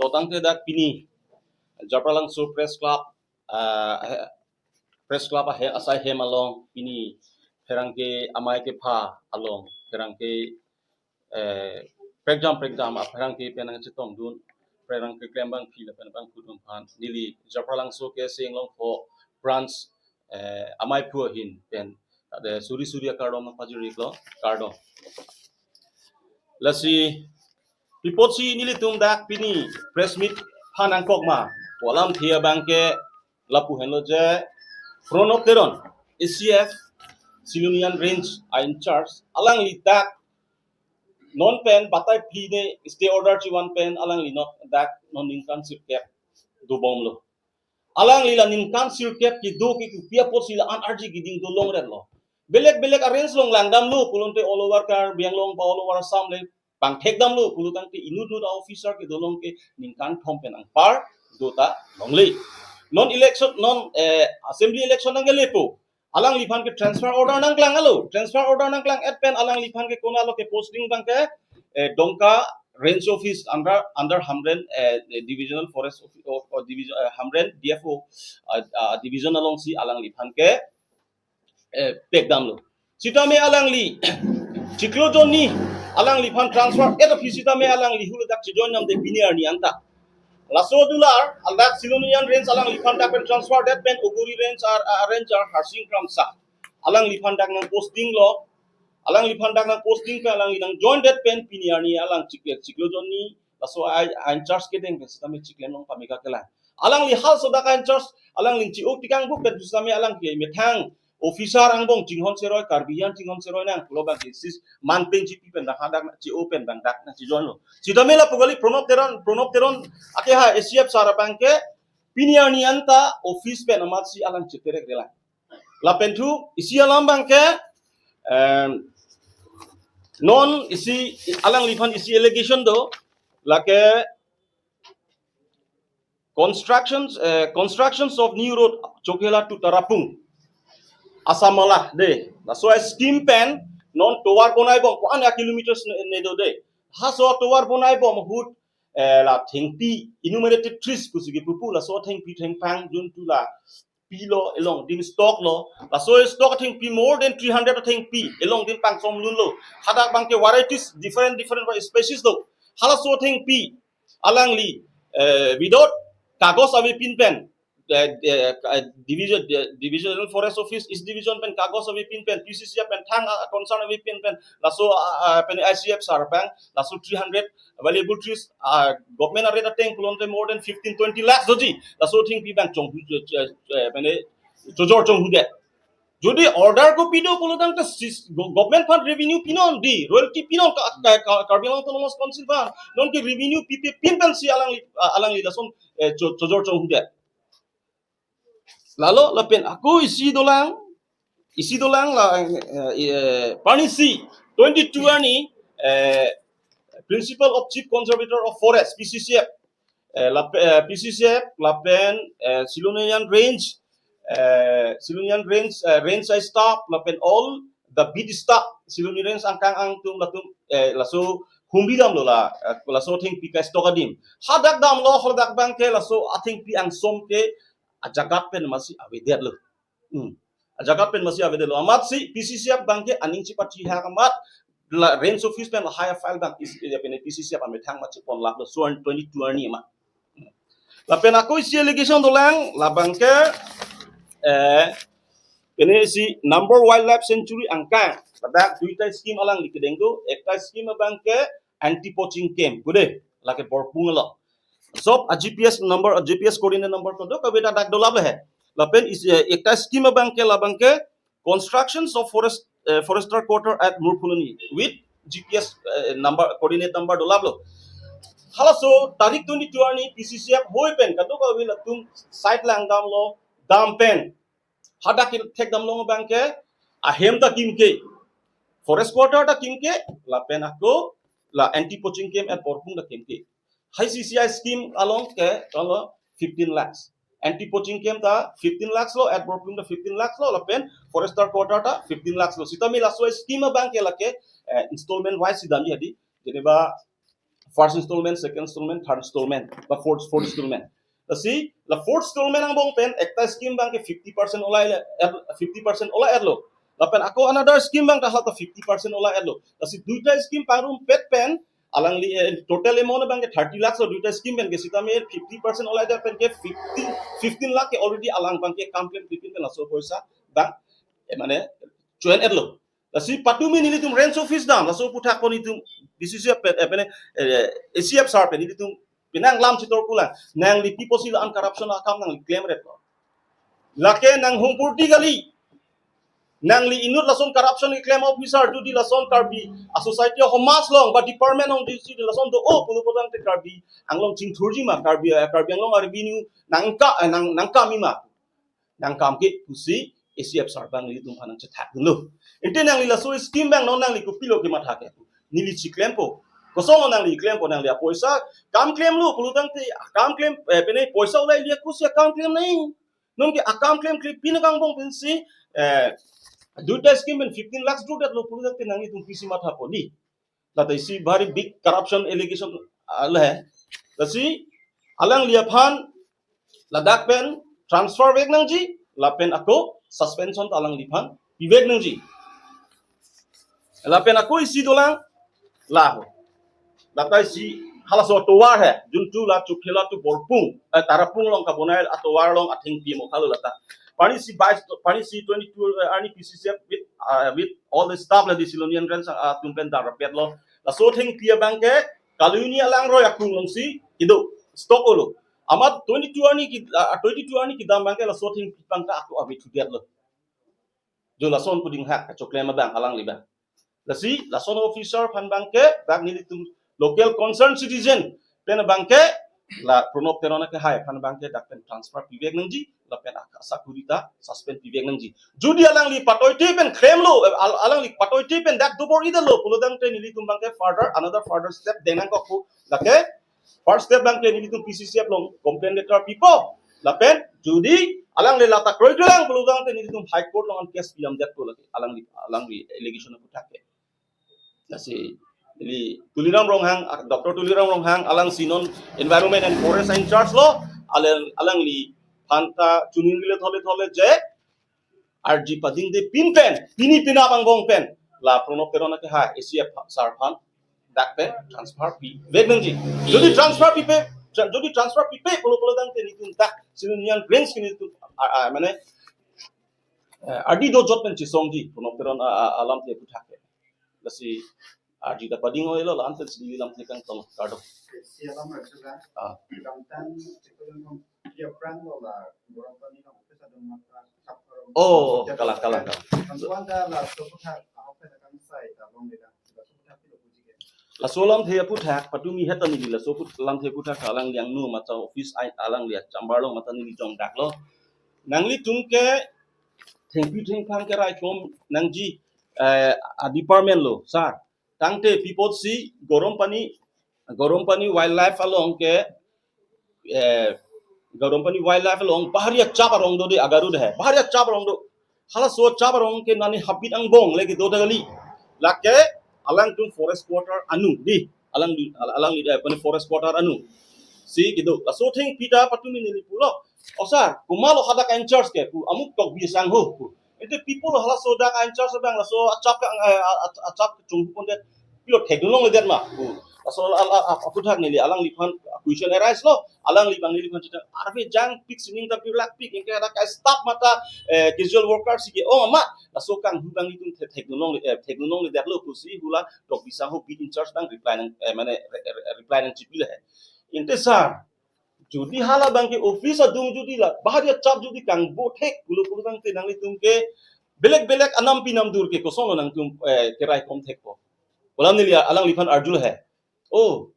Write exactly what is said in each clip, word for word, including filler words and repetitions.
Dotangte dak pini Japralangso Press Club, ah, he- Press Club ahe asai hem along pini pherangke amei kepha along pherangke, eh, prekjam prekjam apherangke pen nangchetongdun pherangke klembangpi lapen bangphu atum aphan neli Japralangso K S A Inglongpho Branch, eh, ameiphu ahin pen ade suri suri akardom nangpajir-iklo, kardom. Lasi pi apotsi nelitum dak pini press meet aphan nangkok ma pu alamthe abangke lapu henlo je Pranab Teron, A C F, Silonijan Range a-in-charge, alangli dak non pen batai phli ne stay order chevan pen alangli non dak non ningkan sirkep dobomlo. Alangli la ningkan sirkep kedo ke kopi apotsi la-an arji keding dolongretlo. Belek belek a-range along langdamlo pulote all over Karbi Anglong ba all over Assam le pangthekdamlo pulotangte inut inut a-officer kedo along ke ningkan thom pen anpar dota longle. Non election, non, eh, assembly election nangkelepo. Alangliphan ke transfer order nangklanglo. Transfer order nangklang-et pen alangliphan ke konatlo keposting abangke, eh, Dongka Range Office under, under Hamren, eh, Divisional Forest Office, or, or Division, eh, Hamren D F O, ah, ah, Division alongsi alangliphan ke, eh, pekdamlo. Sitame alangli chiklo jonni alangliphan transfer-et aphi sitame alangli huladak chejoin namde pini arni anta. Laso adular, ladak Silonijan Range alangliphan dak pen transfer det pen Ogori Range ar, ah, Ranger Harsing Kramsa alangliphan dak nangpostinglo. Alangliphan dak nangposting pen alangli nangjoin det pen pini arni alang chik-, chiklo jonni laso a, a-in-charge kedeng pen sitame chiklem long pameka kelang. Alangli halaso dak a-in-charge, alangli chi-o tikang buk pen sitame alang ke methang officer angbong chinghon seroi, Karbi an chinghon seroi nang pulo abangke sis man pen chipi pen dak hadak chi-o pen bang dak nangchejoinlo. Sitame lapu kali Pranab Teron, Pranab Teron akeha A C F sir abangke pini arni anta office pen amatsi alang cheterekrelang. Lapen thu isi alam abangke, em, non isi alangliphan isi allegation do, lake constructions, eh, constructions of new road Chokihola to Tarapung, Assam Mala de. Laso a-scheme pen non tovar bonaibom ko-an a-kilometers ne, ne do de. Halaso tovar bonaibom ahut, eh, la thengpi enumerated trees pusi kepu pu, laso thengpi thengphang juntu la pilo, elongdim stock lo. Laso stock thengpi more than three hundred thengpi elongdim pangchomlunlo. Hadak abangke varieties different different species lo. Halaso thengpi alangli, eh, without kagos avepin pen, eh, eh, eh, division, eh, Divisional Forest Office East Division pen kagos avepin pen, P C C F pen thang, ah, concern avepin pen, laso, ah, ah, pen I C F sir pen laso three hundred valuable trees, ah, government a-rate ateng pulote more than fifteen twenty lakhs doji. Laso thengpi abang chonghu, eh, eh, mane chojor chonghudet. Jodi order kopi do pulotangte sis-, go-, government aphan revenue pinon di, royalty pinon ka, ka, ka, Karbi Anglong Autonomous Council aphan. Nonke revenue pipepin pensi alangli, ah, alangli lason, eh, cho-, chojor chonghudet. Lalo lapen ako isi dolang, isi dolang la, eh, eh, parnisi twenty-two arni, eh, Principal of Chief Conservator of Forest, P C C F, eh, lap-, eh, P C C F, lapen, eh, Silonijan Range, eh, Silonijan Range, eh, range a-staff, lapen all the beat staff, Siloni Range angkang angtum latum, eh, laso humri damlo la, eh, laso thengpi ka-stock adim. Hadak damlo, hadak abangke laso athengpi angsom ke ajagat pen masi avedetlo. Hmm. Ajagat pen masi avedetlo. Amatsi P C C F abangke aning chipachihak amat la range office pen lahai a-file abang is, ya pen P C C F amethang masi ponlaklo so twenty-two arni ma. Lapen ako isi allegation dolang, labangke, eh, pini si Nambor Wildlife Sanctuary angkang, ladak duita scheme alangli kedeng do, ekta scheme abangke anti poaching camp, kude, lake Borpung along. Sob a-G P S number, a-G P S coordinate number to do, kave dak dolap le he. Lapen isi, eh, ekta scheme abangke, labangke, constructions of forest, eh, forester quarter at Murphuloni with G P S, eh, number, coordinate number dolaplo. Halaso tarik twenty-two arni P C C F hoi pen kadokave latum site langdamlo, dam pen. Hadak kethekdam long abangke ahem ta kimke, forest quarter ta kimke, lapen ako la anti poaching camp at Borpung ta kimke. Hai C C I scheme along ke, kalau fifteen lakhs. Anti poaching camp ta fifteen lakhs lo, at Borpung ta fifteen lakhs lo, lapen forester quarter ta fifteen lakhs lo. Sitame laso scheme abangke lake, eh, installment wise si damji hadi. Jeneba First installment, second installment, third installment, ba fourth, fourth installment. Lasi la fourth installment angbong pen ekta scheme abangke fifty percent olai le, er, fifty percent olai erlo. Lapen ako another scheme abang ta halata fifty percent olai erlo. Lasi duita scheme pangrumpet pen alangli, eh, total amount abangke thirty lakhs lo duita scheme pen ke, sitame fifty percent olai det pen ke fifteen, fifteen lakh ke already alang abangke kam klemkle pin pen laso apoisa abang, eh, mane, cho-en erlo. Lasi patumi nelitum range office dam, laso aphuthak pon itum B C C pen, eh, pene, eh, A C F sir pen nelitum penang lam chitor kulang. Nangli pi apotsi la-an corruption akam nangli klemrep lo? Lake nang humpurti kali. Nangli inut lason corruption keklem officer, jodi lason Karbi a-society a-homaj along ba department along jodi lason do-o pulo pulo tangte Karbi Anglong chingthurji ma, Karbi, eh, Karbi Anglong a-revenue nangka, eh, nang, nangkami ma? Nangkam ke pusi A C F sir abang nelitum aphan nangchethak dunlo. Ante nangli laso scheme abang non nangli kopilo kematha ke? Neli chiklempo. Kosonlo nangli klempo? Nangli apoisa kam klemlo pulo tangte, kam klem, eh, pene poisa olai liya pusi akam klem nai. Non ke akam klemkle pin angbong pensi, eh, duita scheme pen fifteen lakhs dodetlo pulo tangte nanglitum pisi mathapo di? Lata isi very big corruption allegation, ah, le. Lasi alangli aphan ladak pen transfer vek nangji, lapen ako suspension ta alangliphan pivek nangji. Lapen ako isi dolang, la ho. Lata isi halaso atovar he, juntu la Chokhela to Borpung, eh, Tarapung along kabonai atovar along athengpi mo khalo lata. Pani isi vice, pani isi twenty-two, eh, arni P C C F with, uh, with all the staff la di Silonian Range, uh, atum pen darapet lo. Laso athengpi abangke Kaloni alangroi akung alongsi kedo, stock olo. Amat twenty-two arni ki, uh, twenty-two arni kedam abangke laso athengpi abangke ako ave thudetlo. Jo lason puding hak kachoklem abang alangli abang. Lasi lason officer aphan abangke dak nelitum local concerned citizen pen abangke la Pranab Teron akehai aphan abangke dak pen transfer pivek nangji, lapen ak-, asakuri ta suspend pivek nangji. Jodi alangli patoite pen klemlo, eh, al-, alangli patoite pen dak dobor-idetlo pulo tangte nelitum abangke further, another further step deng nangkokpo. Lake first step abangke nelitum P C C F along complaint letter pipo. Lapen jodi alangli lata kroikre lang pulo tangte nelitum High Court along case pidamdetpo lake alangli, alangli allegation aphuthak ke. Lasi neli Tuliram Ronghang, ah, Doctor Tuliram Ronghang, alangsi non Environment and Forest in charge lo, alang, alangliphan ta choningri le thole thole je arji padingde pin pen, pini penap angbong pen la Pranab Teron akehai A C F sir aphan dak pen transfer pivek nangji. Jodi transfer pipe, tra-, jodi transfer pipe pulo pulo tangte nelitum dak Silonian Range ke nelitum, ah, ah, mane, eh, ardi dojot pen chesongji Pranab Teron, ah, ah, alamthe aphuthak ke. Lasi arji ta pading-oi lo, la-an pensi neli lamthe kangtong, kardom. Si alam ra sudah. Ah. Damtang, sekolah nong, dia perang lo la, orang tani nong, kita sadang mata, sap orang. Oh, kalang, kalang, kalang. Bantuan dah la, so kita, apa kita kan sai, dah long dia, dah so kita tidak puji ke. Laso lamthe aphuthak, patumi heta neli laso aphut-, lamthe aphuthak alangli angno mata office ai alangli achambar along mata neli jongdaklo. Nanglitum ke thengpi thengphang keraikom nangji, eh, a-department lo, sir. Tangte pi apotsi Garampani, Garampani Wildlife along ke, eh, Garampani Wildlife along bahari achap arong do de, agaru de he. Bahari achap arong do. Halaso achap arong ke nani habit angbong le kedo ta kali. Lake alangtum forest quarter anu di. Alangli, al-, alangli, eh, pene forest quarter anu. Si kedo. Laso athengpi ta patumi neli pulo. O sir, komatlo hadak in charge ke pu, amuk Tokbi Sangho pu. Ante pi apotlo halaso dak in charge abang laso achap ka, eh, a-, a-, achap kachung pu konde pilo thekdun longledet ma pu. Laso al-, al-, al-, aphuthak neli alangliphan question arise lo, alangli abang neliphan chita arve jangpik sining ta pirlakpik, anke hadak staff mata, eh, casual worker si ke-ong amat, laso kanghu abang nelitum the-, thekdun long, eh, thekdun longledetlo pusi hula Tokbi Sangho beat in charge abang reply nang, eh, mane re-, re-, reply nangchipi le he. Ante sir, jodi hala abangke office adung jodi la bahari achap jodi kangbo thek pulo pulo tangte nanglitum ke belek belek anam pi nam dur ke kosonlo nangtum, eh, keraikom thekpo? Pulo neli alangliphan arju he. Oh,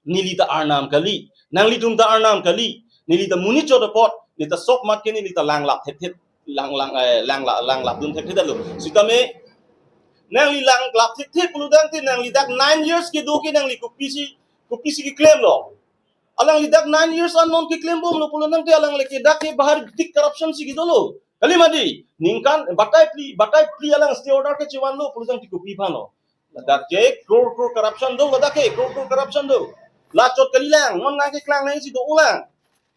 neli ta arnam kali, nanglitum ta arnam kali, neli ta monit chot apot, neli ta sok mat ke neli ta langlap thekthe, lang, lang, eh, langla-, langlapdun thekthedetlo. Sitame nangli langlap thekthe pulo tangte nangli dak nine years kedo ke nangli kopisi, kopisi keklemlo? Alangli dak nine years an non keklemponlo pulo tangte alangli ke dak ke bahar dik corruption si kedolo. Kali mati, ningkan batai phli, batai phli alang stay order kechevanlo pulo tangte kopi aphanlo? Ladak ke crore crore corruption do, ladak ke crore crore corruption do. La chot kalilang, non nang keklang nangji do-olang.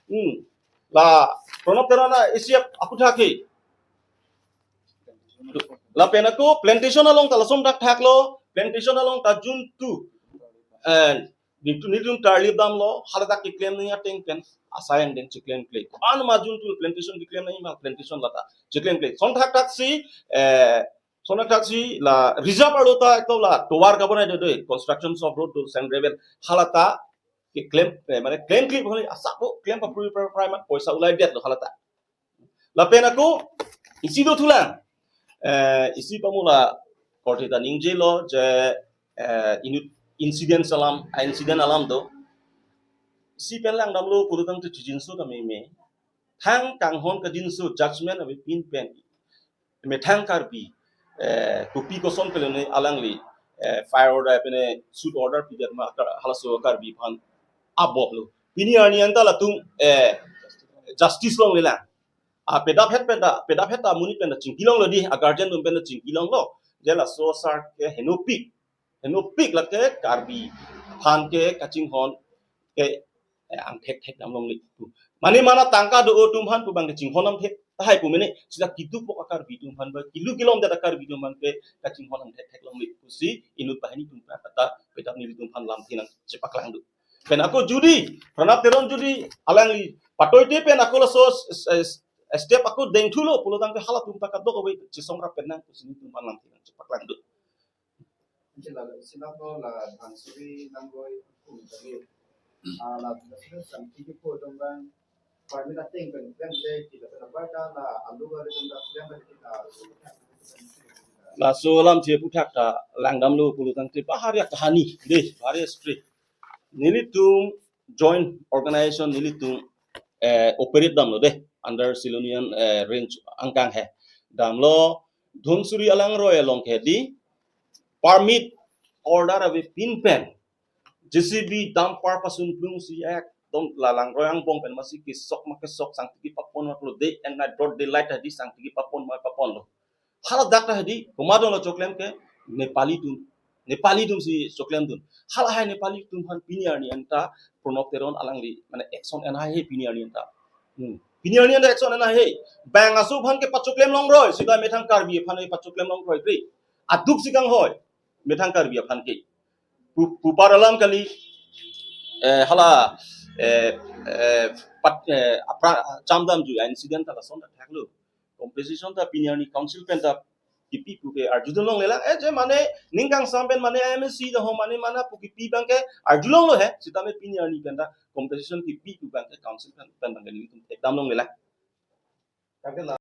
Hmm. La Pranab Teron a isi ap-, aputhak ke. Lapen ako plantation along ta lason thakthak lo, plantation along ta June two. And nelitum, nelitum tarlip damlo, haladak keklem nangji ateng pen asai angdeng cheklemkle. Ko-an ma June two plantation keklem nangji ma plantation lata cheklemkle. Lason thakthak si, eh, lason thakthak si la reserve arlo ta ekto la tovar kabonai do do, constructions of road to sand gravel halata keklem, eh, mane klemkle bhoni asap bo klem papru pra pra ma poisa ulai det lo halata. Lapen ako isi dothulang. Eh, isi pamola korte ta ningjelo je, eh, inut incident alam, a incident alam do. Isi pen langdamlo pulotangte chijinso ta meme. Thang kanghon kajinso judgment avepin pen methang Karbi, eh, kopi koson kelone alangli, eh, fire order pen shoot order pidet ma Kar-, halaso Karbi aphan abop lo. Pini arni anta latum, eh, justice longlelang. A pedaphet pen ta, pedaphet ta amonit pen ta chingkilonglo di, a guardian atum pen ta chingkilonglo. Je laso asar ke henopik. Henopik lake Karbi aphan ke kachinghon ke, eh, angthek thek dam longle pu. Mane mana tangka do atum aphan pu abang ke chinghon angthek tahai pu mene sita kitu pok a Karbi atum aphan ba kilu kilom det a Karbi atum aphan ke kachinghon angthek thek longle pusi inut banghini atum aphan kata pedap nelitum aphan lamthe nangchepaklang do. Pen ako jodi, Pranab Teron jodi alangli patoite pen ako laso s-, s-, s-, step ako dengthulo pulotangte halatum ta kadokave chesong rap pen nang pusi nelitum aphan lamthe nangchepaklang do. Anke la, isi nang ko la Dhansiri Langroi kum tadi. Ah, la, la, samti ko dong bang permit ateng pen klem le kita pen apa ta la alu gari dong da klem le kita. Laso alam cheputhak ta langdamlo pulotangte bahari kahani de, bahari history. Nelitum joint organization nelitum, eh, operate damlo de under Silonian, eh, range angkang he. Damlo Dhansiri Langroi along ke di permit order avepin pen J C B dumper pasun plung si ekdom la Langroi angbong pen masi kesok ma kesok sangtiki papon ma pulo day and night broad daylight hadi sangtiki papon ma paponlo. Haladak ta hadi komat dolo choklem ke Nepali atum, Nepali atum si choklem dun. Halahai Nepali atum aphan pini arni anta Pranab Teron alangli mane action en haihe pini arni anta. Hmm. Pini arni anta action en haihe. Bang aso aphan ke pachoklem longroi, sita methang Karbi aphan ke pachoklem longroi kri. Aduk si kanghoi methang Karbi aphan ke. Pu-, pupar alam kali, eh, hala, eh, eh, pat, eh, apra-, chamdam ju incident ta lason ta thaklo. Compensation ta pini arni council pen ta kipi pu ke arjudun longlelang. Eh, je mane ning kangsam pen mane M S C do ho mane mana pu kipi abang ke arjulonglo he. Sitame pini arni pen ta compensation kipi pu abang ke council pen, pen abang ke nelitum thekdam longlelang.